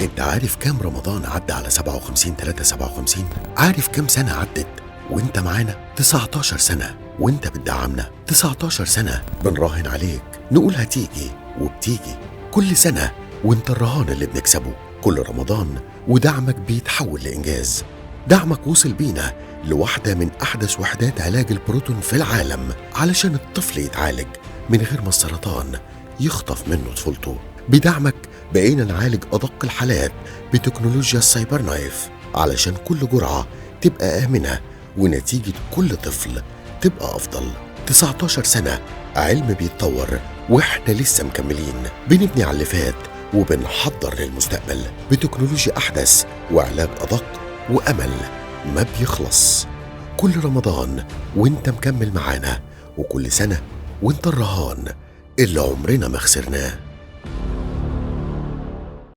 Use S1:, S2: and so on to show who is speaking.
S1: انت عارف كام رمضان عدى على 57 3 57؟ عارف كام سنة عدت وانت معانا؟ 19 سنة وانت بتدعمنا، 19 سنة بنراهن عليك، نقول هتيجي وبتيجي كل سنة، وانت الرهان اللي بنكسبه كل رمضان، ودعمك بيتحول لإنجاز. دعمك وصل بينا لواحدة من أحدث وحدات علاج البروتون في العالم علشان الطفل يتعالج من غير ما السرطان يخطف منه طفولته. بدعمك بقينا نعالج أدق الحالات بتكنولوجيا ال CyberKnife علشان كل جرعة تبقى آمنة ونتيجة كل طفل تبقى أفضل. 19 سنة علم بيتطور وإحنا لسه مكملين، بنبني على اللي فات وبنحضر للمستقبل بتكنولوجيا أحدث وعلاج أدق وأمل ما بيخلص. كل رمضان وانت مكمل معانا، وكل سنة وانت الرهان اللي عمرنا ما خسرناه.